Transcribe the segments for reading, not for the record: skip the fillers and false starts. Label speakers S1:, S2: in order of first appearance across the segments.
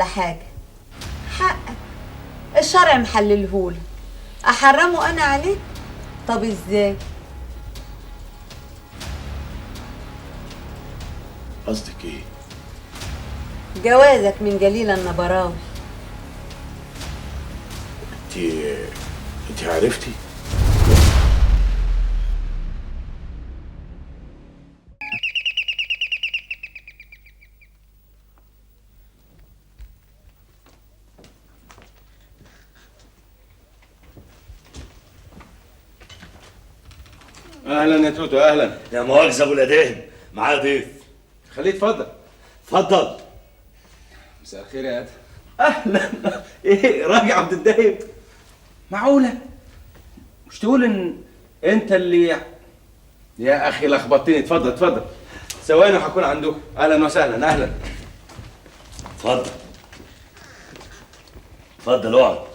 S1: ولا حاجة، حقك الشرع محللهولك، احرمه انا عليك؟ طب ازاي؟
S2: قصدك ايه؟
S1: جوازك من جليلة النبراوي.
S2: انت عرفتي؟
S3: اهلا يا توتو. اهلا.
S4: لا مؤاخذة ابو الادهم، معايا ضيف.
S3: خليه يتفضل.
S4: اتفضل.
S3: مساء الخير يا ادهم. اهلا. ايه راجع عبد الدايم؟ معقولة؟ مش تقول ان انت اللي يا اخي لخبطتني. اتفضل اتفضل، ثواني وهكون عندكم. اهلا وسهلا. اهلا.
S4: اتفضل اتفضل اقعد.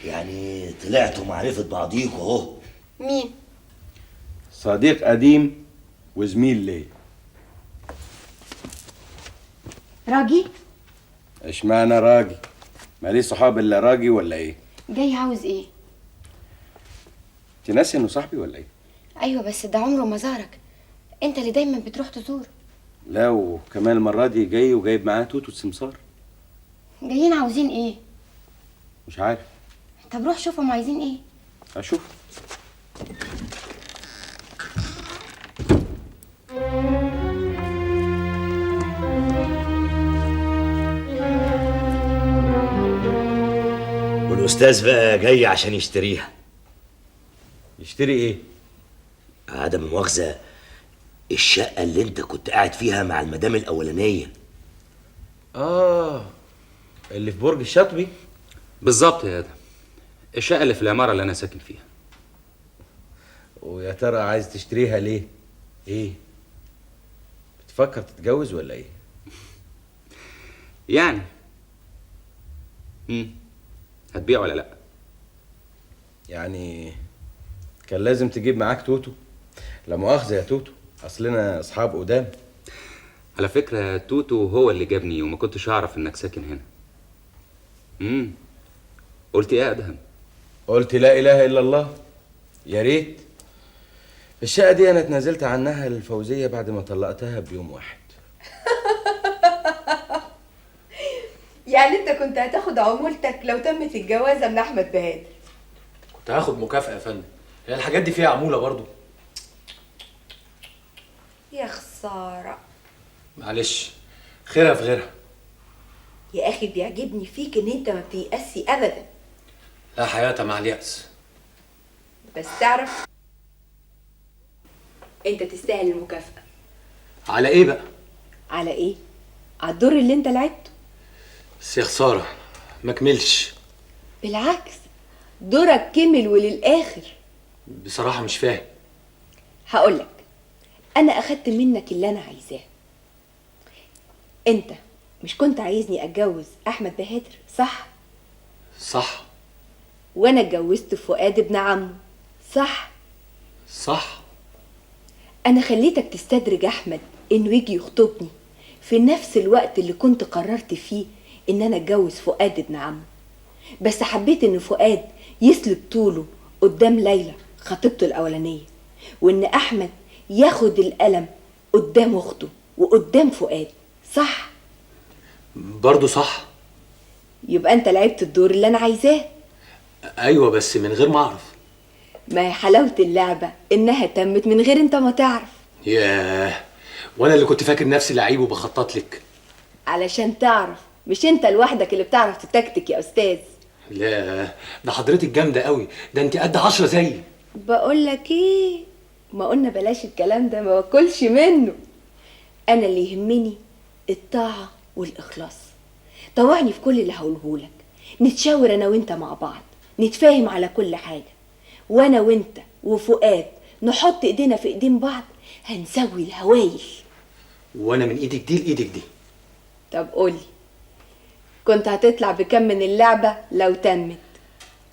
S4: يعني طلعتوا معرفة بعضيكوا اهو.
S5: مين؟
S3: صديق قديم وزميل ليا.
S5: راجي؟
S3: اشمعنى راجي؟ ماليش صحاب الا راجي ولا ايه؟
S5: جاي عاوز ايه؟
S3: انت ناسي انه صاحبي ولا ايه؟
S5: ايوه بس ده عمره ما زارك، انت اللي دايما بتروح تزوره.
S3: لا وكمان المرة دي جاي وجايب معاه توتو السمسار.
S5: جايين عاوزين ايه؟
S3: مش عارف.
S5: طب روح شوفهم عايزين ايه.
S3: اشوف.
S4: والاستاذ بقى جاي عشان يشتريها.
S3: يشتري ايه؟
S4: عدم المؤاخذة، الشقة اللي انت كنت قاعد فيها مع المدام الاولانية.
S3: اه اللي في برج الشاطبي.
S6: بالظبط يا ادم، الشقة اللي في العمارة اللي انا ساكن فيها.
S3: ويا ترى عايز تشتريها ليه؟ ايه؟ بتفكر تتجوز ولا ايه؟
S6: يعني هتبيع ولا لا؟
S3: يعني كان لازم تجيب معاك توتو. لا مؤاخذة يا توتو، اصلنا اصحاب قدام.
S6: على فكرة توتو هو اللي جابني وما كنتش اعرف انك ساكن هنا. قلت ايه يا ادهم؟
S3: قلت لا اله الا الله. يا ريت. الشقة دي انا اتنازلت عنها للفوزية بعد ما طلقتها بيوم واحد.
S7: يعني انت كنت هتاخد عمولتك لو تمت الجوازة من احمد بهادر؟
S8: كنت هاخد مكافأة يا فندم، هي الحاجات دي فيها عمولة برضو.
S7: يا خسارة.
S8: معلش، خيرها في غيرها.
S7: يا اخي بيعجبني فيك ان انت ما بتيأسي ابدا.
S8: لا حياة مع اليأس.
S7: بس تعرف انت تستاهل المكافأة.
S8: على ايه بقى؟
S7: على ايه؟ على الدور اللي انت لعبته.
S8: بس يا خسارة ما كملش.
S7: بالعكس، دورك كمل وللآخر.
S8: بصراحة مش فاهم.
S7: هقولك، أنا أخدت منك اللي أنا عايزاه. أنت مش كنت عايزني أتجوز أحمد بهادر، صح؟
S8: صح.
S7: وأنا اتجوزت فؤاد ابن عمه، صح؟
S8: صح.
S7: أنا خليتك تستدرج أحمد إنه يجي يخطبني في نفس الوقت اللي كنت قررت فيه إن أنا أتجوز فؤاد ابن عمه، بس حبيت إن فؤاد يسلب طوله قدام ليلى خطيبته الأولانية، وإن أحمد ياخد القلم قدام أخته وقدام فؤاد، صح؟
S8: برضه صح.
S7: يبقى أنت لعبت الدور اللي أنا عايزاه.
S8: أيوه بس من غير ما أعرف.
S7: ما هي حلاوة اللعبة إنها تمت من غير أنت ما تعرف.
S8: ياه، وأنا اللي كنت فاكر نفسي لعيب وبخطط لك.
S7: علشان تعرف، مش أنت لوحدك اللي بتعرف تتكتك يا أستاذ.
S8: لا ده حضرتك جامدة قوي، ده أنت قد 10 زيي.
S7: بقول لك إيه، ما قلنا بلاش الكلام ده، ما باكلش منه. أنا اللي يهمني الطاعة والإخلاص. طوعني في كل اللي هقوله لك، نتشاور أنا وأنت مع بعض، نتفاهم على كل حاجة، وأنا وأنت وفؤاد نحط إيدينا في إيدين بعض، هنسوي الهوايل.
S8: وأنا من إيدك دي لإيدك دي.
S7: طب قولي، كنت هتطلع بكم من اللعبة لو تمت؟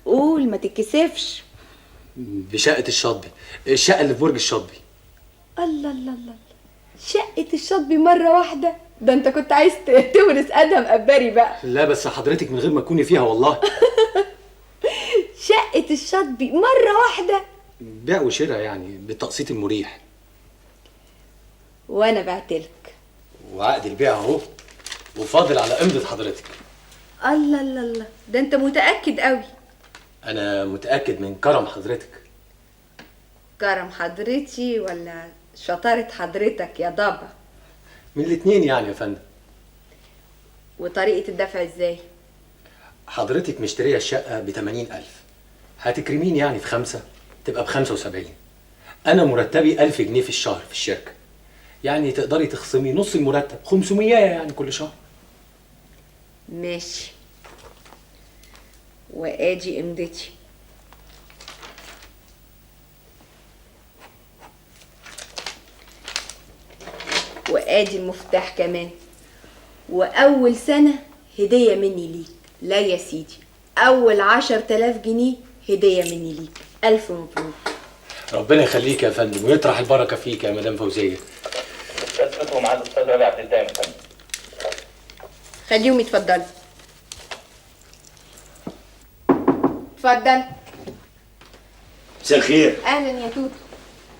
S7: قول ما تتكسفش.
S8: بشقة الشاطبي، الشقة اللي في برج الشاطبي.
S7: الله الله الله، شقة الشاطبي مرة واحدة؟ ده انت كنت عايز تورث ادهم قباري بقى.
S8: لا بس حضرتك من غير ما تكوني فيها والله.
S7: شقه الشاطبي مرة واحدة،
S8: بيع وشراء يعني بالتقسيط المريح.
S7: وانا بعتلك
S8: وعقد البيع اهو، وفاضل على امضة حضرتك.
S7: الله الله الله، ده انت متاكد قوي.
S8: انا متاكد من كرم حضرتك.
S7: كرم حضرتي ولا شطارة حضرتك يا ضبع؟
S8: من الاتنين يعني يا فندم.
S7: وطريقه الدفع ازاي؟
S8: حضرتك مشتريه الشقة ب 80,000، هتكرميني يعني في 5 تبقى ب 75. انا مرتبي 1000 جنيه في الشهر في الشركة، يعني تقدري تخصمي نص المرتب 500 يعني كل شهر.
S7: ماشي، وادي امضتي. وادي المفتاح كمان. واول سنة هديه مني ليك. لا يا سيدي، اول 10,000 جنيه هديه مني ليك. الف مبروك.
S8: ربنا يخليك يا فندم ويطرح البركة فيك يا مدام فوزيه.
S2: استاذ مع الاستاذ ربيع عبد الدايم يا فندم.
S7: خليهم يتفضلوا. اتفضل.
S4: مساء الخير.
S7: اهلا يا توتو.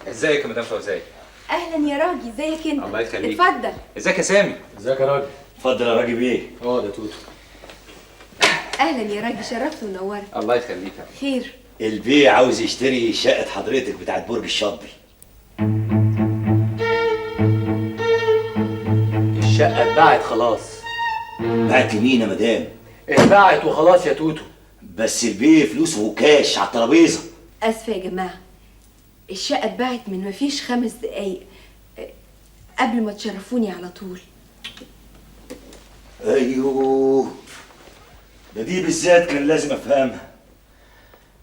S6: ازيك يا مدام فوزيه؟
S7: اهلا يا راجي، ازيك انت؟
S6: الله يخليك.
S7: اتفضل.
S6: ازيك يا سامي؟
S8: ازيك يا راجي؟
S4: اتفضل يا راجي بيه.
S8: اقعد يا توتو.
S7: اهلا يا راجي، شرفت ونورت.
S6: الله يخليك.
S7: خير؟
S4: البيه عاوز يشتري شقه حضرتك بتاعت برج الشاطبي.
S8: الشقة اتباعت خلاص.
S4: باعت لمين يا مدام؟
S8: اتباعت وخلاص يا توتو.
S4: بس البيه فلوسه كاش على الترابيزة.
S7: اسفه يا جماعة، الشقة اتباعت من مفيش 5 دقايق قبل ما تشرفوني على طول.
S4: ايوه، ده دي بالذات كان لازم افهمها.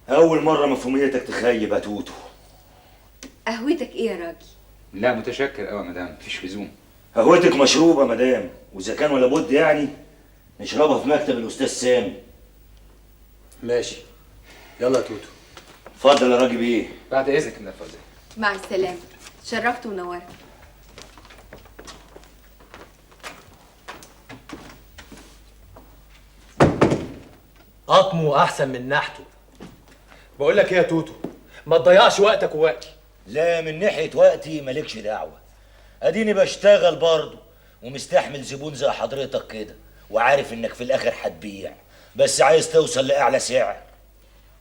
S4: اول مرة مفهوميتك تخيب يا توتو.
S7: قهوتك ايه يا راجي؟
S6: لا متشكر قوي يا مدام، مفيش لزوم.
S4: قهوتك مشروبه يا مدام، واذا كان ولا بد يعني نشربها في مكتب الاستاذ سامي.
S8: ماشي، يلا يا توتو.
S4: اتفضل يا راجي بيه.
S6: بعد اذنك يا مدام فوزيه.
S7: مع السلامة، شرفت ونورت.
S8: قطمه احسن من نحته. بقول لك ايه يا توتو، ما تضيعش وقتك ووقتي.
S4: لا من ناحية وقتي مالكش دعوه، اديني بشتغل برضه ومستحمل زبون زي حضرتك كده، وعارف انك في الاخر هتبيع، بس عايز توصل لاعلى سعر.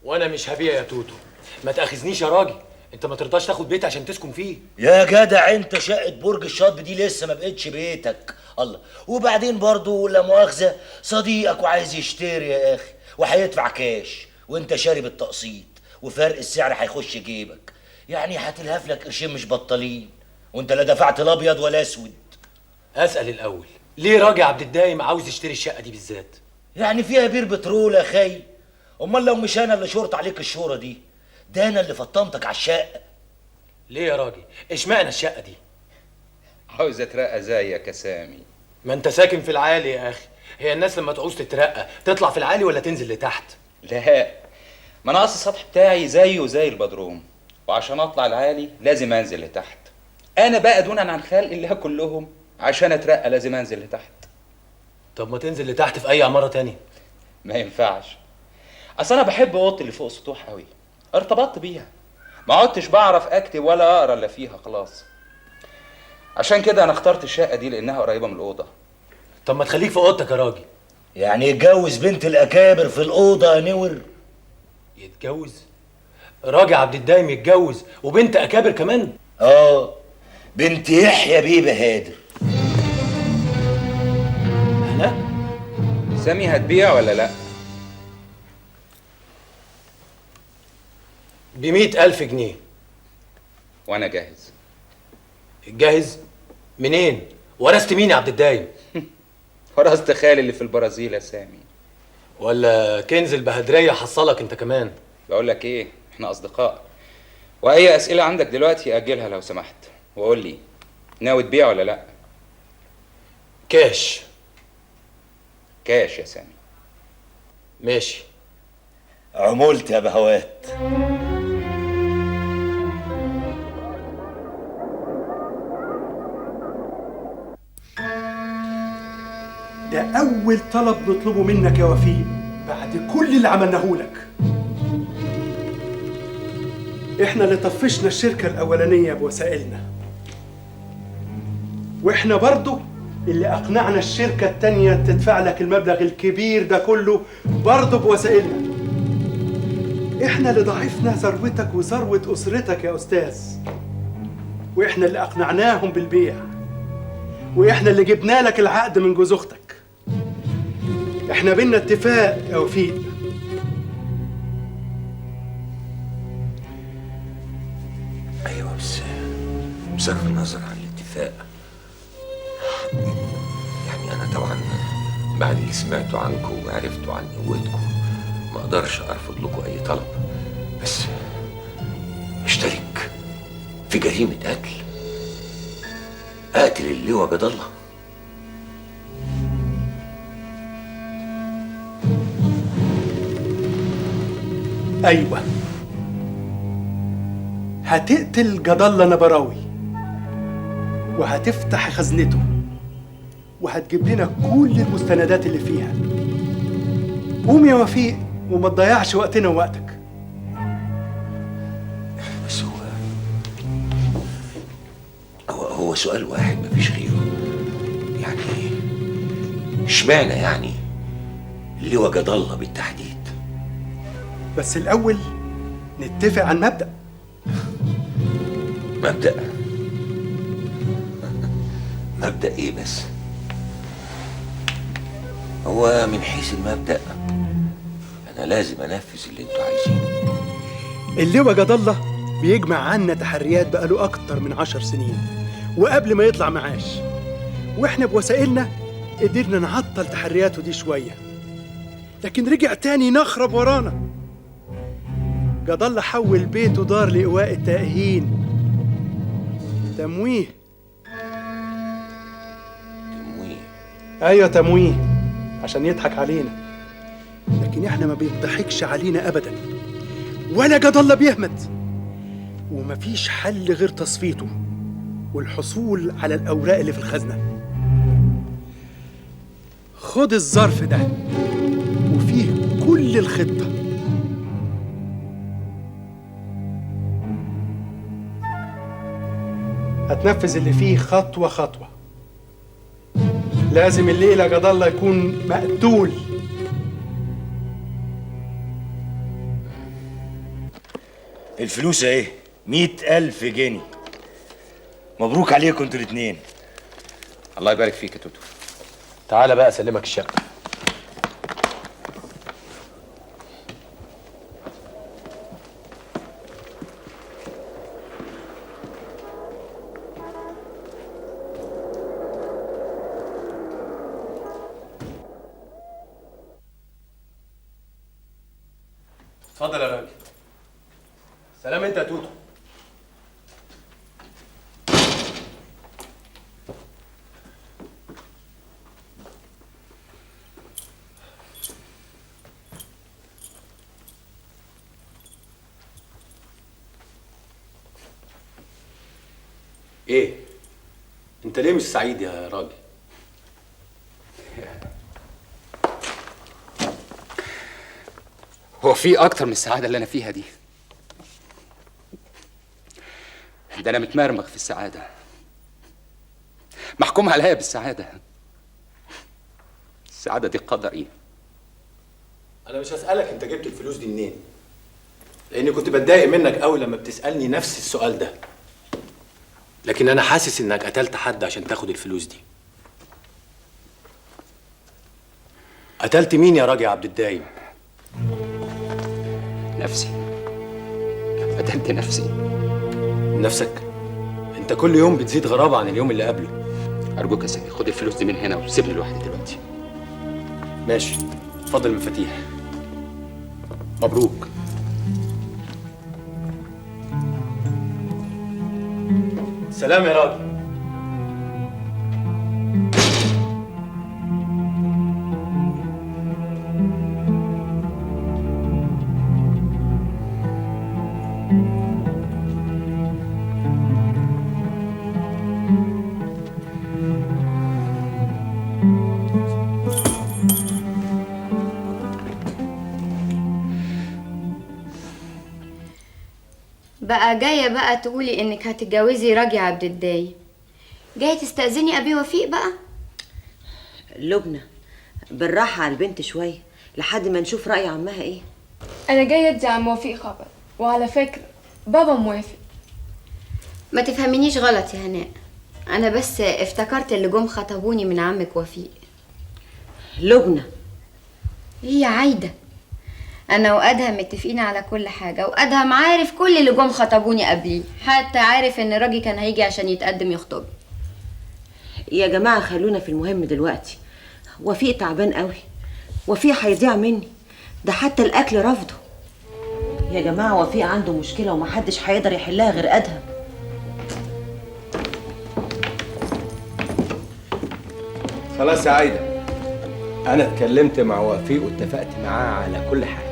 S8: وانا مش هبيع يا توتو، ما تاخذنيش يا راجل، انت ما ترضاش تاخد بيت عشان تسكن فيه.
S4: يا جدع انت شقه برج الشاطبي دي لسه ما بقتش بيتك. الله، وبعدين برضه لا مؤاخذة صديقك وعايز يشتري يا اخي، وهيدفع كاش وانت شاري بالتقسيط، وفرق السعر هيخش جيبك، يعني هتلهف لك قرشين مش بطالين، وانت لا دفعت لا ابيض ولا اسود.
S8: اسال الاول، ليه راجل عبد الدايم عاوز يشتري الشقة دي بالذات؟
S4: يعني فيها بير بترول يا خي. امال لو مش انا اللي شورت عليك الشوره دي، ده انا اللي فطمتك على الشقة.
S8: ليه يا راجل؟ اشمعنى الشقة دي؟
S6: عاوز اترقى زيك يا سامي.
S8: ما انت ساكن في العالي يا اخي، هي الناس لما تعوز تترقى تطلع في العالي ولا تنزل لتحت؟
S6: لا، ما انا اصل السطح بتاعي زيه زي البدروم، وعشان اطلع العالي لازم انزل لتحت. انا بقى دونا عن خلق الله كلهم، عشان اترقى لازم انزل لتحت.
S8: طب ما تنزل لتحت في اي عمارة تانية.
S6: ما ينفعش، اصل انا بحب اوضتي اللي فوق السطوح قوي، ارتبطت بيها، ما عدتش بعرف اكتب ولا اقرا الا فيها خلاص. عشان كده انا اخترت الشقة دي لانها قريبه من الاوضة.
S8: طب ما تخليك في اوضتك يا راجل.
S4: يعني يتجوز بنت الاكابر في الاوضة يا نور؟
S8: يتجوز؟ راجل عبد الدايم يتجوز وبنت اكابر كمان؟
S4: اه، بنت يحيى بيه بهادر.
S8: انا
S6: سامي هتبيع ولا لا؟
S8: ب100,000 جنيه.
S6: وانا جاهز.
S8: جاهز؟ منين؟ ورثت مين يا عبد الدايم؟
S6: ورثت خالي اللي في البرازيل يا سامي.
S8: ولا كنز البهدريه حصلك انت كمان؟
S6: بقول لك ايه، احنا اصدقاء، واي اسئلة عندك دلوقتي اجلها لو سمحت، وقول لي ناوي تبيع ولا لا؟
S8: كاش.
S6: كاش يا سامي.
S8: ماشي.
S4: عمولت يا بهوات.
S9: ده أول طلب نطلبه منك يا وفيق بعد كل اللي عملناه لك. إحنا اللي طفشنا الشركة الأولانية بوسائلنا، وإحنا برضو اللي أقنعنا الشركة التانية تدفع لك المبلغ الكبير ده كله برضو بوسائلنا. إحنا اللي ضعفنا ثروتك وثروة أسرتك يا أستاذ، وإحنا اللي أقنعناهم بالبيع، وإحنا اللي جبنا لك العقد من جوز أختك. إحنا بينا اتفاق يا وفيق.
S10: أيوة بس بصرف النظر عن الاتفاق، يعني أنا طبعا بعد اللي سمعته عنكم وعرفته عن قوتكم ما أقدرش أرفض لكم أي طلب، بس اشترك في جريمة قتل، قاتل اللواء جد الله.
S9: أيوة، هتقتل جد الله نبراوي وهتفتح خزنته وهتجيب لنا كل المستندات اللي فيها. قوم يا وفيق وما تضيعش وقتنا ووقتك.
S10: بس هو سؤال واحد مفيش غيره، يعني اشمعنى يعني اللواء جد الله بالتحديد؟
S9: بس الأول نتفق عن مبدأ.
S10: مبدأ؟ مبدأ إيه بس؟ هو من حيث المبدأ أنا لازم أنفذ اللي أنتوا عايزينه.
S9: اللواء جد الله بيجمع عنا تحريات بقاله أكتر من 10 سنين وقبل ما يطلع معاش، وإحنا بوسائلنا قدرنا نعطل تحرياته دي شوية، لكن رجع تاني نخرب ورانا. جد الله حول بيته دار لإيواء التائهين. تمويه.
S10: تمويه؟
S9: أيوة تمويه، عشان يضحك علينا، لكن إحنا ما بيضحكش علينا أبدا، ولا جد الله بيهمت، ومفيش حل غير تصفيته والحصول على الأوراق اللي في الخزنة. خد الظرف ده وفيه كل الخطة. هتنفذ اللي فيه خطوة خطوة. لازم الليلة جد الله يكون مقتول.
S4: الفلوس اهي 100,000 جنيه. مبروك عليكم انتوا الاتنين.
S6: الله يبارك فيك يا توتو.
S8: تعالى بقى اسلمك الشقة. اتفضل يا راجل. سلام انت يا توتو. ايه؟ انت ليه مش سعيد يا راجل؟
S6: هو في اكتر من السعادة اللي انا فيها دي؟ ده انا متمرمغ في السعادة، محكوم عليا بالسعادة. السعادة دي قدري.
S8: انا مش هسألك انت جبت الفلوس دي منين، لاني كنت بتضايق منك قوي لما بتسألني نفس السؤال ده، لكن انا حاسس انك قتلت حد عشان تاخد الفلوس دي. قتلت مين يا راجل يا عبد الدايم؟
S6: نفسي. قتلت نفسي.
S8: نفسك؟ انت كل يوم بتزيد غرابة عن اليوم اللي قبله.
S6: ارجوك يا سامي خد الفلوس دي من هنا وسيبني لوحدي دلوقتي.
S8: ماشي، اتفضل المفاتيح. مبروك. سلام يا راجل.
S5: بقى جاية بقى تقولي انك هتتجوزي راجي عبد الدايم؟ جاية تستأذني ابي وفيق بقى؟
S11: لبنى بالراحة على البنت شوية لحد ما نشوف رأي عمها ايه.
S12: انا جاية ادي عم وفيق خبر، وعلى فكرة بابا موافق.
S5: ما تفهمينيش غلط يا هناء، انا بس افتكرت اللي جم خطبوني من عمك وفيق.
S11: لبنى
S5: ايه يا عايدة؟ انا وادهم متفقين على كل حاجة، وادهم عارف كل اللي جم خطبوني قبليه، حتى عارف ان راجي كان هيجي عشان يتقدم يخطب.
S11: يا جماعة خلونا في المهم دلوقتي. وفيق تعبان قوي، وفيق هيضيع مني، ده حتى الاكل رفضه. يا جماعة وفيق عنده مشكلة ومحدش هيقدر يحلها غير ادهم.
S3: خلاص يا عايدة، انا اتكلمت مع وفيق واتفقت معاه على كل حاجة.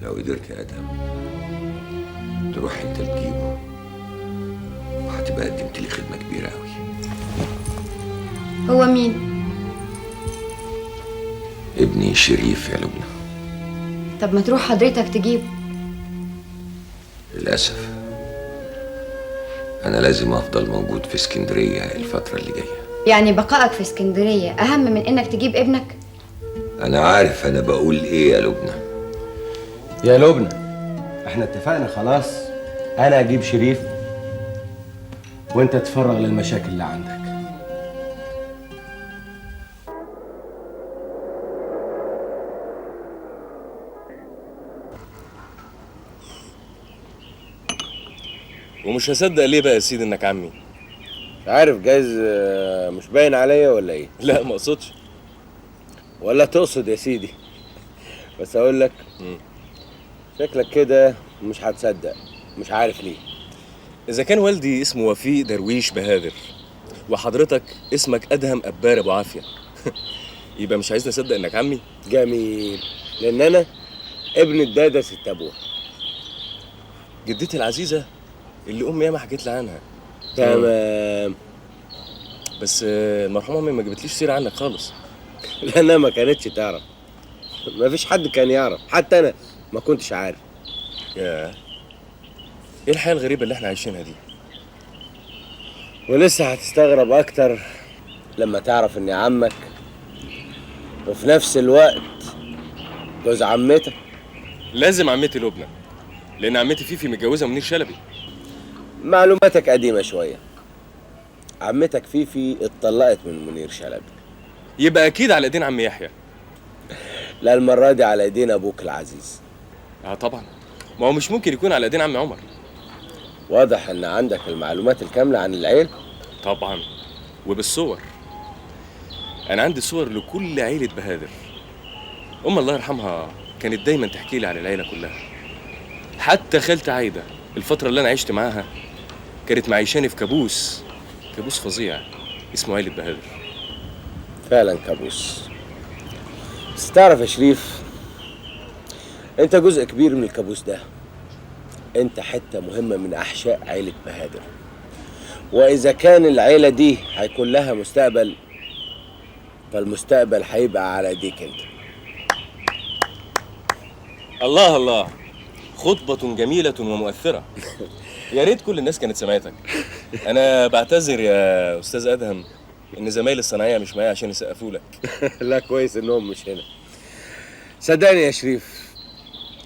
S10: لو قدرت يا ادهم تروح انت تجيبه، وهتبقى قدمت لي خدمة كبيرة قوي.
S5: هو مين؟
S10: ابني شريف يا لبنى.
S5: طب ما تروح حضرتك تجيبه.
S10: للاسف انا لازم افضل موجود في اسكندرية الفترة اللي جاية.
S5: يعني بقائك في اسكندرية اهم من انك تجيب ابنك؟
S10: انا عارف انا بقول ايه يا لبنى.
S3: يا لبنى احنا اتفقنا خلاص، انا اجيب شريف وانت تفرغ للمشاكل اللي عندك.
S13: ومش هصدق ليه بقى يا سيدي انك عمي؟
S3: مش عارف، جايز مش باين عليا ولا ايه؟
S13: لا ما اقصدش.
S3: ولا تقصد يا سيدي، بس اقول لك شكلك كده مش هتصدق، مش عارف ليه.
S13: اذا كان والدي اسمه وفيق درويش بهادر وحضرتك اسمك ادهم ابار ابو عافية يبقى مش عايزني اصدق انك عمي؟
S3: جميل، لان انا ابن الداده ست ابوها،
S13: جدتي العزيزة اللي امي ياما حكيت لي عنها.
S3: تمام.
S13: بس المرحومة امي ما جابتليش سيره عنك خالص.
S3: لانها ما كانتش تعرف، ما فيش حد كان يعرف، حتى انا ما كنتش عارف.
S13: يا ايه الحياة الغريبة اللي احنا عايشينها دي؟
S3: ولسه هتستغرب اكتر لما تعرف اني عمك وفي نفس الوقت جوز عمتك.
S13: لازم عمتي لبنى، لان عمتي فيفي متجوزة منير شلبي.
S3: معلوماتك قديمة شوية. عمتك فيفي اتطلقت من منير شلبي.
S13: يبقى اكيد على ايدين عم يحيى.
S3: لا، المرة دي على ايدين ابوك العزيز.
S13: اه طبعا، ما هو مش ممكن يكون على ايدين عم عمر.
S3: واضح ان عندك المعلومات الكاملة عن العيلة.
S13: طبعا، وبالصور. انا عندي صور لكل عيله بهادر. ام الله يرحمها كانت دايما تحكي لي على العيلة كلها، حتى خالتي عايدة الفترة اللي انا عشت معاها كانت معيشاني في كابوس، كابوس فظيع اسمه عيله بهادر.
S3: فعلا كابوس. بس تعرف يا شريف، انت جزء كبير من الكابوس ده. انت حتة مهمة من احشاء عيله بهادر، واذا كان العيلة دي هيكون لها مستقبل فالمستقبل هيبقى على ايديك انت.
S13: الله الله، خطبة جميلة ومؤثرة. يا ريت كل الناس كانت سمعتك. أنا بعتذر يا أستاذ أدهم إن زمايلي الصناعية مش معايا عشان يسقفوا لك.
S3: لا كويس إنهم مش هنا. صدقني يا شريف،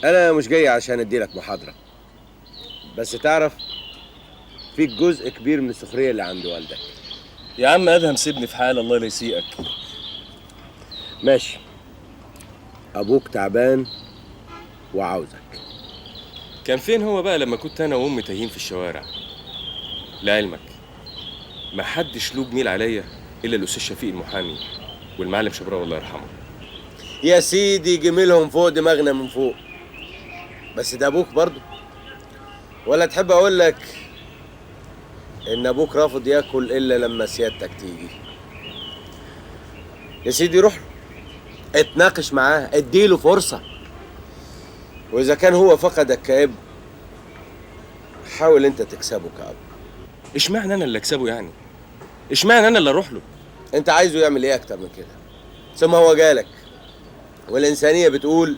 S3: أنا مش جاي عشان أديلك محاضرة، بس تعرف فيك جزء كبير من السخرية اللي عند والدك.
S13: يا عم أدهم سيبني في حال، الله لا يسيئك.
S3: ماشي، أبوك تعبان وعاوزك.
S13: كان فين هو بقى لما كنت أنا وأمي تايهين في الشوارع؟ لعلمك ما حدش له جميل عليا إلا الأستاذ شفيق المحامي والمعلم شبراوي الله يرحمه.
S3: يا سيدي جميلهم فوق دماغنا من فوق، بس ده أبوك برضه. ولا تحب أقول لك إن أبوك رافض ياكل إلا لما سيادتك تيجي؟ يا سيدي روح له، اتناقش معاه، اديله فرصة. وإذا كان هو فقدك كأب، حاول أنت تكسبه كأب.
S13: إشمعنى أنا اللي أكسبه يعني؟ إشمعنى أنا اللي أروح له؟
S3: أنت عايزه يعمل إيه أكتر من كده؟ ثم هو جالك، والإنسانية بتقول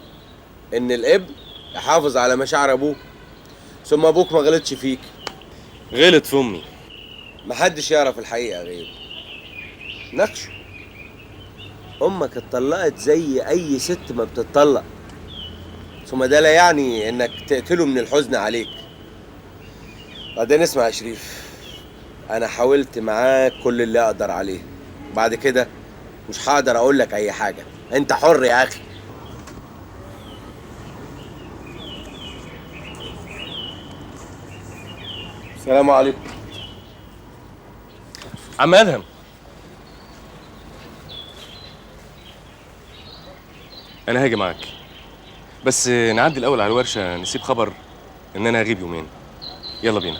S3: إن الابن يحافظ على مشاعر أبوه.
S14: ثم ابوك ما غلطش فيك.
S13: غلط في امي.
S14: محدش يعرف الحقيقة غيره. ناقشه. امك اتطلقت زي اي ست ما بتتطلق، ثم ده لا يعني انك تقتله من الحزن عليك. بعدين اسمع يا شريف، انا حاولت معاك كل اللي اقدر عليه، بعد كده مش هقدر اقول لك اي حاجة، انت حر يا اخي. السلام عليكم.
S13: عم ادهم، انا هاجي معاك، بس نعدي الاول على الورشة نسيب خبر ان انا هغيب يومين. يلا بينا.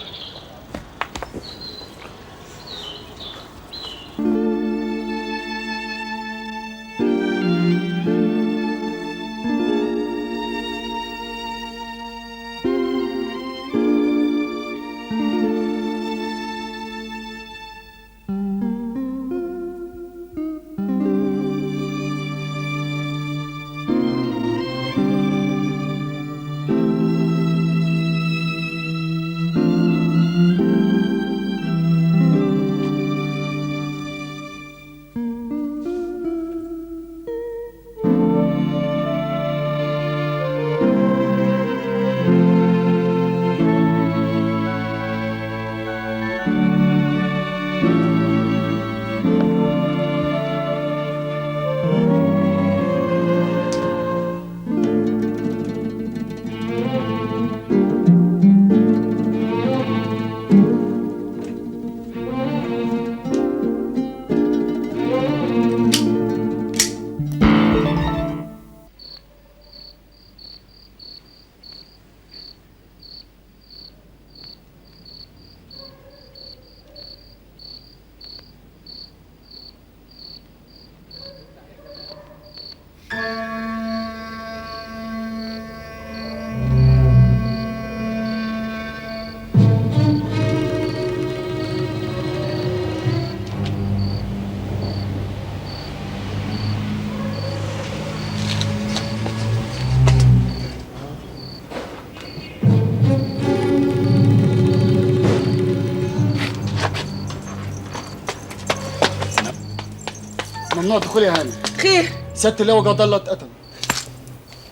S15: ممنوع دخول يا هاني.
S16: خير؟
S15: سيادة اللواء جاد الله اتقتل.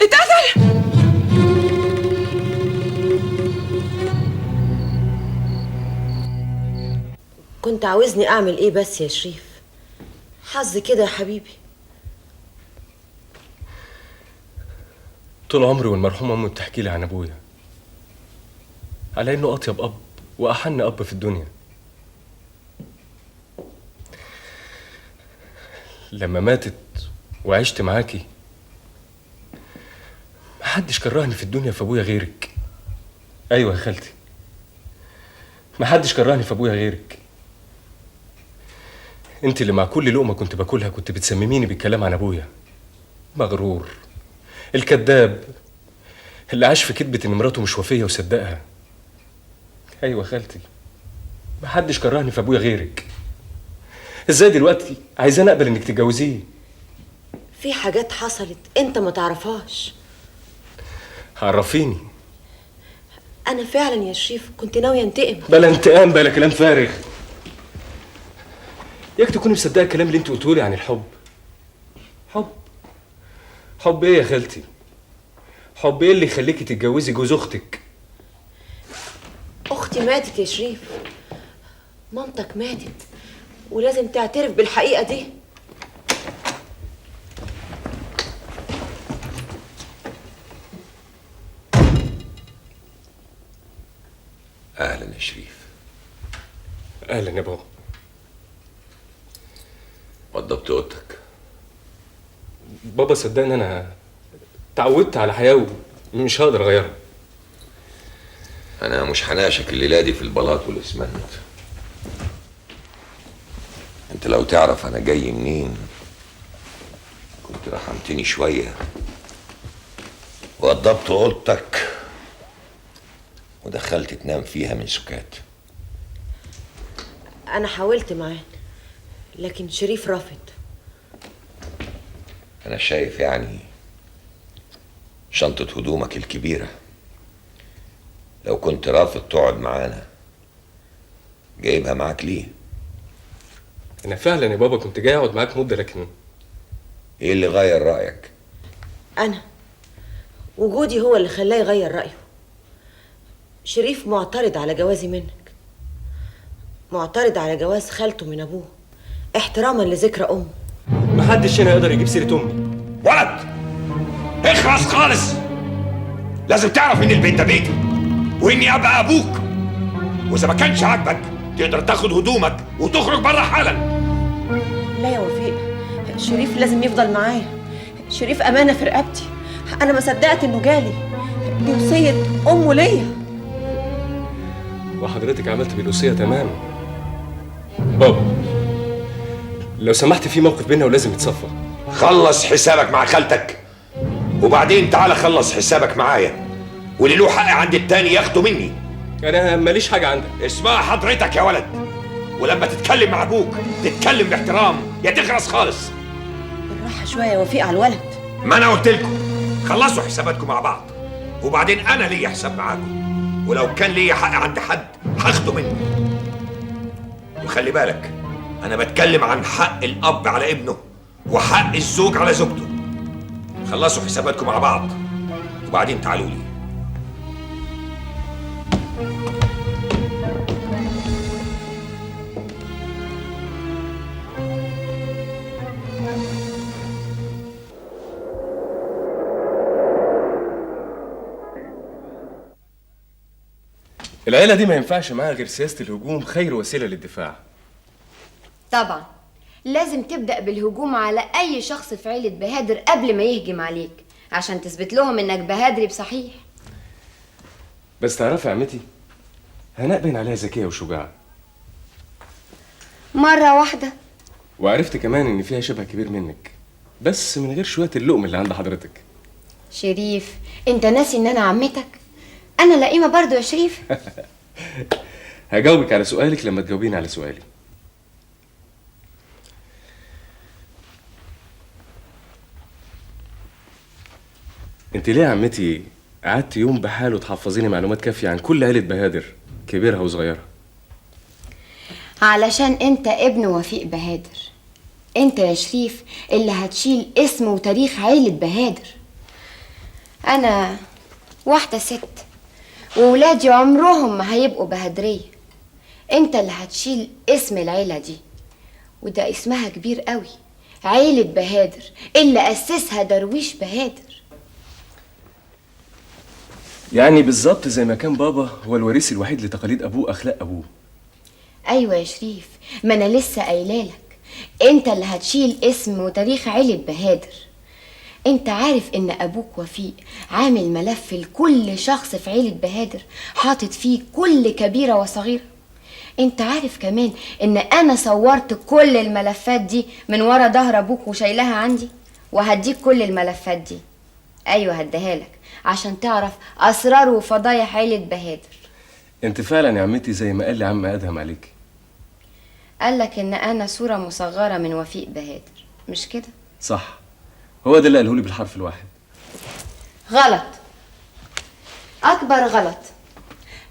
S16: اتقتل؟
S11: كنت عاوزني اعمل ايه بس يا شريف؟ حظ كده يا حبيبي.
S13: طول عمري والمرحومه امي بتحكي لي عن ابويا على انه اطيب اب واحن اب في الدنيا. لما ماتت وعشت معاكي محدش كرهني في الدنيا في ابويا غيرك. ايوه يا خالتي، محدش كرهني في ابويا غيرك. انت اللي مع كل لقمة كنت باكلها كنت بتسمميني بالكلام عن ابويا. مغرور، الكذاب، اللي عاش في كذبه ان مراته مش وفيه وصدقها. ايوه يا خالتي، محدش كرهني في ابويا غيرك. ازاي دلوقتي عايزاني اقبل انك تتجوزيه؟
S11: في حاجات حصلت انت ما تعرفهاش.
S13: عرفيني.
S11: انا فعلا يا شريف كنت ناوية انتقم.
S13: بلا انتقام بلا كلام فارغ. ياك تكوني مصدقه الكلام اللي انت قلته لي عن الحب. حب؟ حب ايه يا خالتي؟ حب ايه اللي يخليكي تتجوزي جوز اختك؟
S11: اختي ماتت يا شريف، مامتك ماتت، ولازم تعترف بالحقيقة دي.
S10: اهلا يا شريف.
S13: اهلا يا بابا.
S10: وضبت اوضتك؟
S13: بابا صدقني انا تعودت على حياة ومش هقدر اغيرها.
S10: انا مش هناقشك الليلة دي في البلاط والاسمنت. انت لو تعرف انا جاي منين كنت رحمتني شوية وضبت اوضتك ودخلت تنام فيها من سكات.
S11: انا حاولت معاه لكن شريف رافض.
S10: انا شايف يعني شنطة هدومك الكبيرة لو كنت رافض تقعد معانا جايبها معاك ليه؟
S13: انا فعلا يا بابا كنت جاي اقعد معاك مده، لكن
S10: ايه اللي غير رايك؟
S11: انا وجودي هو اللي خلاه يغير رايه. شريف معترض على جوازي منك، معترض على جواز خالته من ابوه احتراما لذكرى امه.
S13: محدش هنا يقدر يجيب سيره امي.
S10: ولد اخلص خالص، لازم تعرف ان البيت ده بيتي واني ابقى ابوك، واذا ما كانش عاجبك تقدر تاخد هدومك وتخرج بره حالا.
S11: لا يا وفيق، شريف لازم يفضل معايا. شريف امانه في رقبتي، انا ما صدقت انه جالي، دي وصية امه ليا.
S13: وحضرتك عملت بالوصية تمام. بابا لو سمحت، في موقف بينا ولازم يتصفى.
S10: خلص حسابك مع خالتك وبعدين تعالى خلص حسابك معايا، واللي له حق عند التاني ياخده مني.
S13: انا ماليش حاجة عندك.
S10: اسمع حضرتك يا ولد، ولما تتكلم مع ابوك تتكلم باحترام يا تخلص خالص.
S11: بالراحة شوية يا وفيق على الولد.
S10: ما انا قلت لكم خلصوا حساباتكم مع بعض، وبعدين انا ليا حساب معاكم، ولو كان ليا حق عند حد هاخده منه. وخلي بالك انا بتكلم عن حق الاب على ابنه وحق الزوج على زوجته. خلصوا حساباتكم مع بعض وبعدين تعالوا لي.
S13: العيلة دي ما ينفعش معاها غير سياسة الهجوم خير وسيلة للدفاع.
S5: طبعا لازم تبدأ بالهجوم على أي شخص في عيلة بهادر قبل ما يهجم عليك، عشان تثبت لهم إنك بهادري بصحيح.
S13: بس تعرفي يا عمتي، هناء باين عليها ذكية وشجاعة.
S5: مرة واحدة.
S13: وعرفت كمان إن فيها شبه كبير منك، بس من غير شوية اللقم اللي عند حضرتك.
S5: شريف، أنت ناسي إن أنا عمتك؟ أنا لئيمة برضو يا شريف.
S13: هجاوبك على سؤالك لما تجاوبيني على سؤالي. انت ليه يا عمتي قعدت يوم بحاله تحفظيني معلومات كافية عن كل عيلة بهادر كبيرها وصغيرها؟
S5: علشان انت ابن وفيق بهادر. انت يا شريف اللي هتشيل اسم وتاريخ عيلة بهادر. انا واحدة ست وولادي عمرهم ما هيبقوا بهادرية. انت اللي هتشيل اسم العيلة دي، وده اسمها كبير قوي، عيلة بهادر اللي أسسها درويش بهادر.
S13: يعني بالظبط زي ما كان بابا هو الوريث الوحيد لتقاليد ابوه اخلاق ابوه.
S5: ايوه يا شريف، ما انا لسه قايلالك انت اللي هتشيل اسم وتاريخ عيلة بهادر. انت عارف ان ابوك وفيق عامل ملف لكل شخص في عيلة بهادر، حاطط فيه كل كبيرة وصغيرة. انت عارف كمان ان انا صورت كل الملفات دي من ورا ظهر ابوك وشايلها عندي، وهديك كل الملفات دي. ايوه هديها لك عشان تعرف اسرار وفضايح عيلة بهادر.
S13: انت فعلا يا عمتي زي ما قال لي عم ادهم عليك.
S5: قال لك ان انا صورة مصغرة من وفيق بهادر، مش كده؟
S13: صح، هو ده اللي قاله لي بالحرف الواحد.
S5: غلط، اكبر غلط.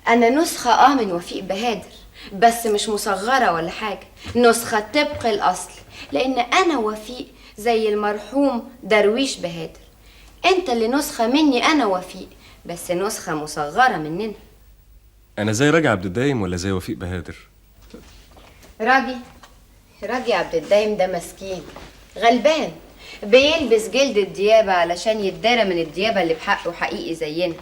S5: انا نسخة من وفيق بهادر، بس مش مصغرة ولا حاجة، نسخة طبق الاصل، لان انا وفيق زي المرحوم درويش بهادر. انت اللي نسخة مني انا وفيق، بس نسخة مصغرة مننا.
S13: انا زي راجي عبد الدايم ولا زي وفيق بهادر؟
S5: راجي عبد الدايم ده مسكين غلبان، بيلبس جلد الديابة علشان يتدارى من الديابة اللي بحقه حقيقي زينا،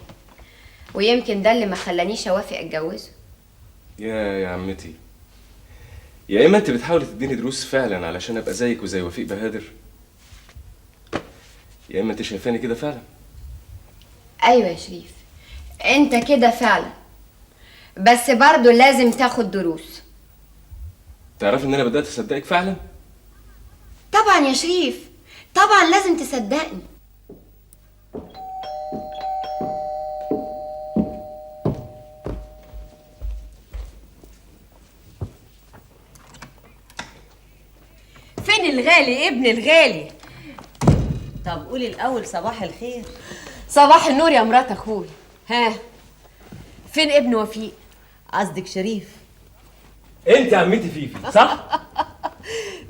S5: ويمكن ده اللي ما خلانيش اوافق اتجوزه.
S13: يا عمتي، يا اما انت بتحاولي تديني دروس فعلا علشان ابقى زيك وزي وفيق بهادر، يا اما انت شايفاني كده فعلا.
S5: ايوه يا شريف، انت كده فعلا، بس برضه لازم تاخد دروس.
S13: تعرفي ان انا بدات اصدقك فعلا؟
S5: طبعا يا شريف، طبعا لازم تصدقني.
S1: فين الغالي ابن الغالي؟
S11: طب قولي الأول صباح الخير.
S1: صباح النور يا مرات أخوي. ها فين ابن وفيق؟
S11: قصدك شريف؟
S13: انت عمتي فيفي صح؟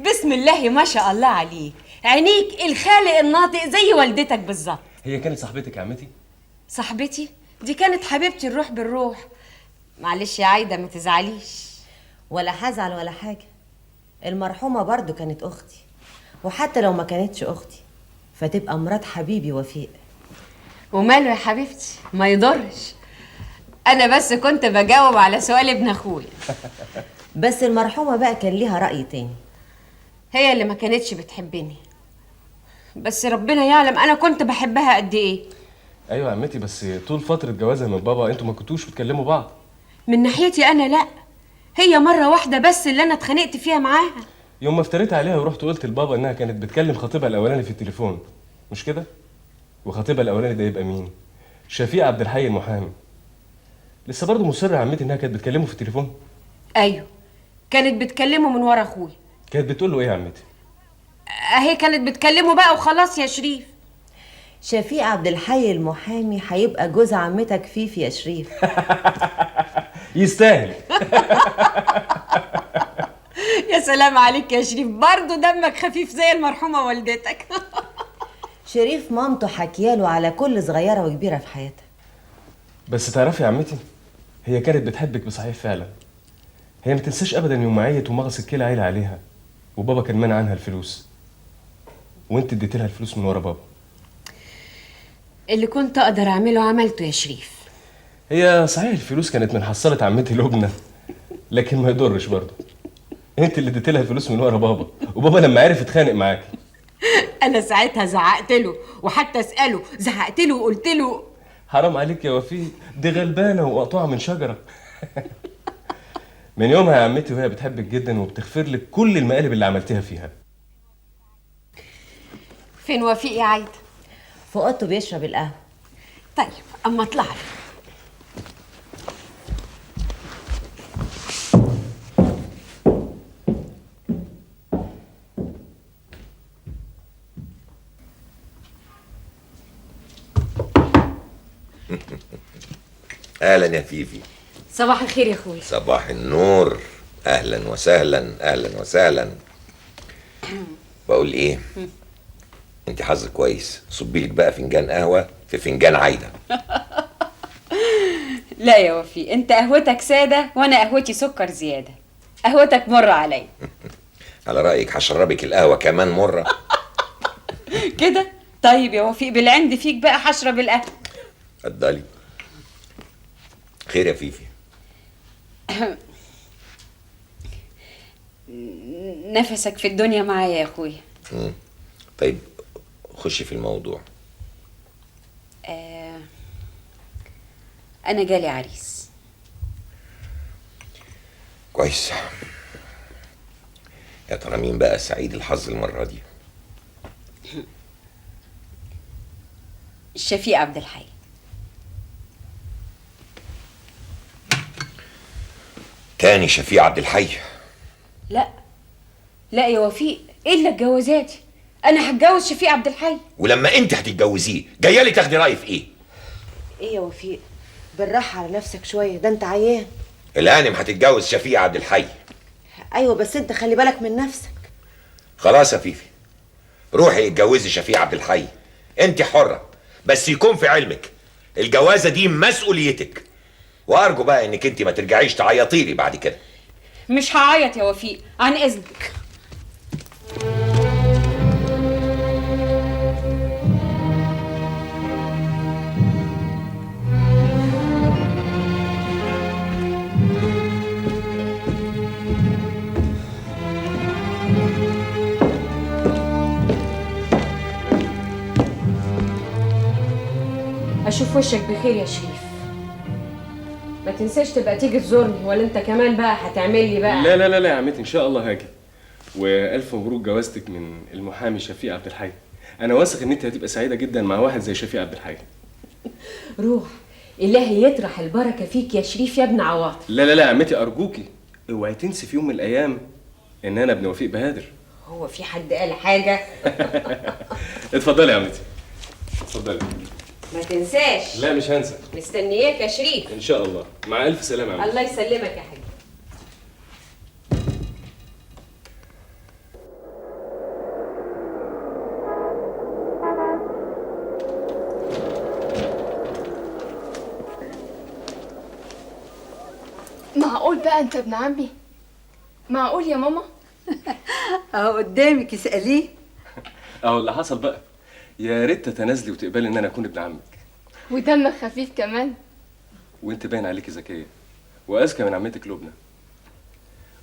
S1: بسم الله ما شاء الله عليك، عينيك الخالق الناطق زي والدتك بالظبط.
S13: هي كانت صاحبتك يا عمتي؟
S1: صاحبتي؟ دي كانت حبيبتي الروح بالروح. معلش يا عايدة ما تزعليش.
S11: ولا هزعل ولا حاجة، المرحومة برضو كانت اختي، وحتى لو ما كانتش اختي فتبقى مرات حبيبي وفيق.
S1: وماله يا حبيبتي، ما يضرش، انا بس كنت بجاوب على سؤال ابن اخويا.
S11: بس المرحومة بقى كان ليها راي تاني.
S1: هي اللي ما كانتش بتحبني، بس ربنا يعلم انا كنت بحبها قد ايه.
S13: ايوه يا عمتي، بس طول فترة جوازها من بابا انتوا ما كنتوش بتكلموا بعض.
S1: من ناحيتي انا لا، هي مرة واحدة بس اللي انا اتخانقت فيها معاها.
S13: يوم ما افتريت عليها ورحت قلت لبابا انها كانت بتكلم خطيبها الاولاني في التليفون، مش كده؟ وخطيبها الاولاني ده يبقى مين؟ شفيق عبد الحي المحامي. لسه برضه مصرة يا عمتي انها كانت بتكلمه في التليفون؟
S1: ايوه كانت بتكلمه من ورا اخويا.
S13: كانت بتقول له ايه يا عمتي؟
S1: اهي كانت بتكلمه بقى وخلاص يا شريف.
S11: شفيق عبد الحي المحامي هيبقى جوز عمتك فيفي يا شريف.
S13: يستاهل.
S1: يا سلام عليك يا شريف، برضه دمك خفيف زي المرحومة والدتك.
S11: شريف مامته حكياله على كل صغيرة وكبيره في حياتها.
S13: بس تعرفي يا عمتي، هي كانت بتحبك بصحيح فعلا. هي ما تنساش ابدا يوم ما عيت ومغص الكلى عيله عليها، وبابا كان مانع عنها الفلوس، وانت اديت لها الفلوس من ورا بابا.
S1: اللي كنت اقدر اعمله عملته يا شريف.
S13: هي صحيح الفلوس كانت من حصلت عمتي لبنى، لكن ما يضرش برضه. انت اللي اديت لها الفلوس من ورا بابا، وبابا لما عرف اتخانق معاكي.
S1: انا ساعتها زعقت له، وحتى اساله زعقت له وقلت له
S13: حرام عليك يا وفيق، دي غلبانه ومقطوعه من شجرة. من يومها يا عمتي وهي بتحبك جدا وبتغفر لك كل المقالب اللي عملتيها فيها.
S1: فين وفيق يا عايدة؟
S11: في اوضته بيشرب القهوة.
S1: طيب اما اطلع له.
S10: اهلا يا فيفي.
S1: صباح الخير يا اخويا.
S10: صباح النور، اهلا وسهلا. اهلا وسهلا. بقول ايه، انت حظك كويس، صبي لك بقى فنجان قهوة في فنجان عايدة.
S7: لا يا وفي، انت قهوتك ساده وانا قهوتي سكر زيادة. قهوتك مرة عليا.
S10: على رايك هشربك القهوة كمان مرة.
S7: كده؟ طيب يا وفيق، بالعند فيك بقى هشرب القهوة.
S10: اتفضلي. خير يا فيفي؟
S7: نفسك في الدنيا معايا يا اخويا.
S10: طيب خشي في الموضوع.
S7: انا جالي عريس.
S10: كويس. يا ترى مين بقى سعيد الحظ المرة دي؟
S7: شفيق عبد الحي.
S10: تاني شفيق عبد الحي؟
S7: لا لا يا وفيق، الا الجوازاتي، انا هتجوز شفيق عبد الحي.
S10: ولما انت هتتجوزيه جاية لي تاخدي رايي في ايه؟
S11: ايه يا وفيق، بالراحة على نفسك شوية، ده انت عيان.
S10: الهانم هتتجوز شفيق عبد الحي.
S11: ايوه بس انت خلي بالك من نفسك.
S10: خلاص يا فيفي، روحي اتجوزي شفيق عبد الحي، انت حره، بس يكون في علمك الجوازه دي مسؤوليتك، وارجو بقى انك انت ما ترجعيش تعيطي لي بعد كده.
S7: مش هعيط يا وفيق، عن اذنك.
S1: اشوف وشك بخير يا شريف. ما تنساش تبقى تيجي تزورني، ولا انت كمان بقى هتعمل لي بقى؟
S13: لا لا لا لا يا عمتي، ان شاء الله هاجي. والف مبروك جوازتك من المحامي شفيق عبد الحي. انا واثق ان انت هتبقى سعيدة جدا مع واحد زي شفيق عبد الحي.
S1: روح الهي يطرح البركة فيك يا شريف يا ابن عواطف.
S13: لا لا لا يا عمتي، ارجوكي اوعي تنسي في يوم من الايام ان انا ابن وفيق بهادر.
S1: هو في حد قال حاجة؟
S13: اتفضلي يا عمتي، اتفضلي.
S1: ما تنساش.
S13: لا مش هنسى.
S1: مستنياك يا شريف.
S13: ان شاء الله. مع الف سلامه يا عم.
S1: الله يسلمك يا حبيبي.
S12: معقول بقى انت ابن عمي؟ معقول يا ماما؟
S17: اهو قدامك اسأليه.
S13: اهو اللي حصل بقى. يا ريت تتنازلي وتقبلي ان انا اكون ابن عمك.
S12: ودمك خفيف كمان.
S13: وانت باين عليكي ذكية واذكى من عمتك لبنى.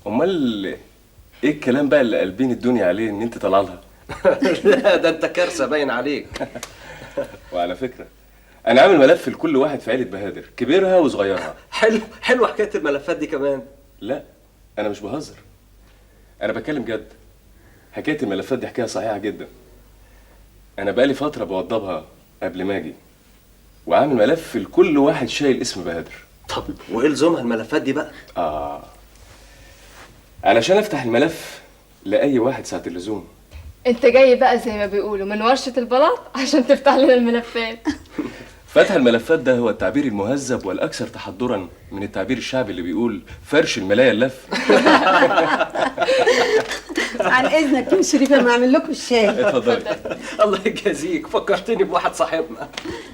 S13: امال ايه الكلام بقى اللي قلبين الدنيا عليه ان انت طالعه لها؟
S3: لا ده انت كارثة باين عليك.
S13: وعلى فكرة انا عامل ملف لكل واحد في عيله بهادر، كبيرها وصغيرها.
S3: حلو حلو حكاية الملفات دي كمان.
S13: لا انا مش بهزر، انا بتكلم جد. حكاية الملفات دي حكاية صحيحه جدا. انا بقالي فترة بوضبها قبل ما اجي، وعامل ملف لكل واحد شايل اسم بهادر.
S3: طب وايه لزومها الملفات دي بقى؟
S13: علشان افتح الملف لاي واحد ساعة اللزوم.
S12: انت جاي بقى زي ما بيقولوا من ورشه البلاط عشان تفتح لنا الملفات.
S13: فتح الملفات ده هو التعبير المهذب والاكثر تحضرا من التعبير الشعبي اللي بيقول فرش الملايا اللف.
S17: عن اذنك يا شريفه ما اعمل لكم الشاي.
S13: اتفضلي.
S3: الله يجازيك، فكرتني بواحد صاحبنا.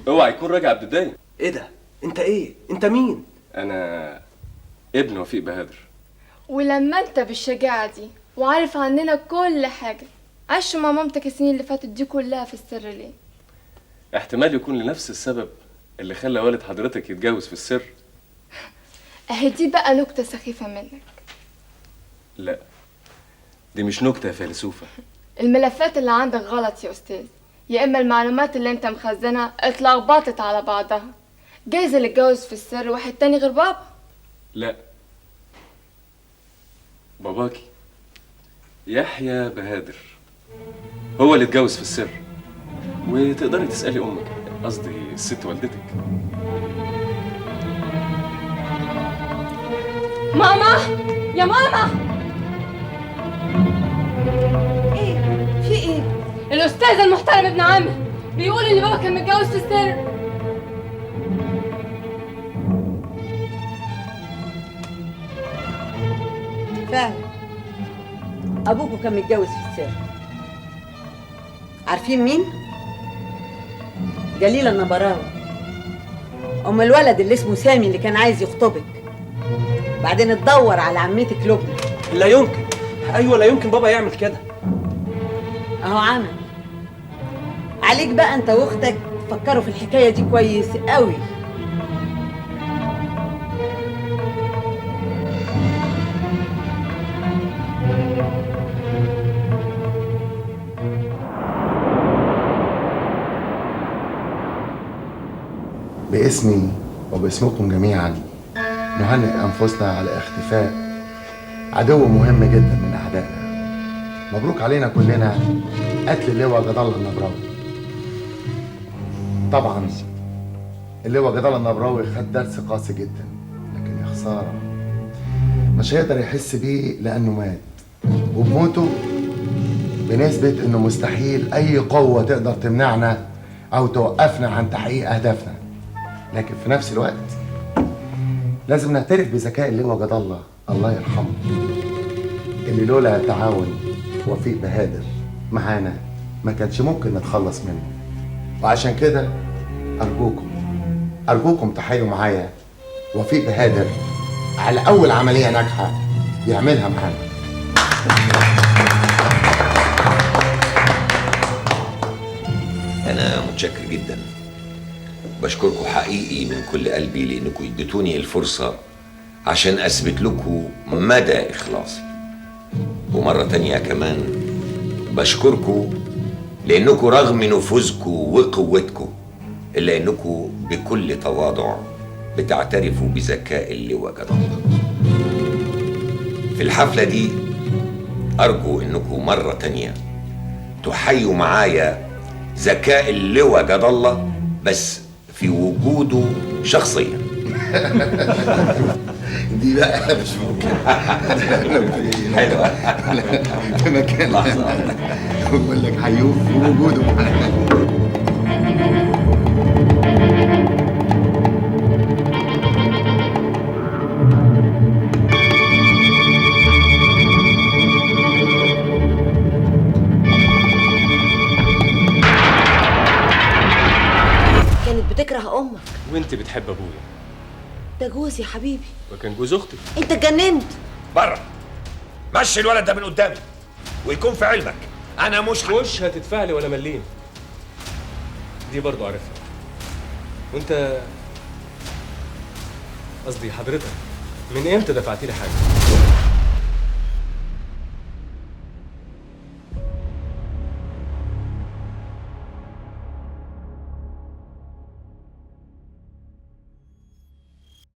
S13: اوعى يكون راجع عبد الدايم.
S3: ايه ده؟ انت ايه؟ انت مين؟
S13: انا ابن وفيق بهادر.
S12: ولما انت بالشجاعه دي وعارف عننا كل حاجة، عايش مع مامتك السنين اللي فاتت دي كلها في السر ليه؟
S13: احتمال يكون لنفس السبب اللي خلى والد حضرتك يتجوز في السر.
S12: اهي دي بقى نكتة سخيفة منك.
S13: لا دي مش نكتة يا فيلسوفه.
S12: الملفات اللي عندك غلط يا استاذ، يا اما المعلومات اللي انت مخزنها اتلخبطت على بعضها. جايز اللي اتجوز في السر واحد تاني غير بابا.
S13: لا باباكي يحيى بهادر هو اللي اتجوز في السر، وتقدري تسألي أمك، قصدي الست والدتك.
S12: ماما يا ماما. ايه في ايه؟ الأستاذ المحترم ابن عمي بيقول إن بابا كان متجوز في السر.
S17: فعلا أبوكوا كان متجوز في السر. عارفين مين؟ جليلة النبراوي، أم الولد اللي اسمه سامي اللي كان عايز يخطبك، بعدين اتدور على عمتك لبنى.
S3: لا يمكن. أيوه لا يمكن بابا يعمل كده.
S17: أهو عمل. عليك بقى أنت وأختك تفكروا في الحكاية دي كويس قوي.
S18: باسمي وباسمكم جميعا نهنئ أنفسنا على اختفاء عدو مهم جدا من أعدائنا. مبروك علينا كلنا قتل اللواء جد الله النبراوي. طبعا اللواء جد الله النبراوي خد درس قاسي جدا، لكن يا خسارة مش هيقدر يحس بيه لأنه مات، وبموته بنثبت إنه مستحيل أي قوة تقدر تمنعنا أو توقفنا عن تحقيق أهدافنا. لكن في نفس الوقت لازم نعترف بذكاء اللواء جد الله الله يرحمه، اللي لولا تعاون وفيق بهادر معانا ما كانش ممكن نتخلص منه. وعشان كده أرجوكم أرجوكم تحيوا معايا وفيق بهادر على أول عملية ناجحة يعملها معانا.
S10: أنا متشكر جدا، بشكركم حقيقي من كل قلبي لأنكم اديتوني الفرصة عشان أثبت لكم مدى إخلاصي. ومرة تانية كمان بشكركم لأنكم رغم نفوذكم وقوتكم إلا أنكم بكل تواضع بتعترفوا بذكاء اللواء جد الله. في الحفلة دي أرجو أنكم مرة تانية تحيوا معايا ذكاء اللواء جد الله، بس في وجوده شخصيا.
S18: دي بقى مش ممكن.
S10: حلوة.
S18: في مكان لحظة بقول لك حيوه في وجوده معانا.
S13: وانت بتحب ابويا.
S11: ده جوزي يا حبيبي.
S13: وكان جوز اختي.
S11: انت اتجننت.
S10: بره، مشي الولد ده من قدامي، ويكون في علمك انا مش
S13: هتدفع لي ولا مليم. دي برضو عارفها. وانت قصدي حضرتك من امتى دفعتي لي حاجة؟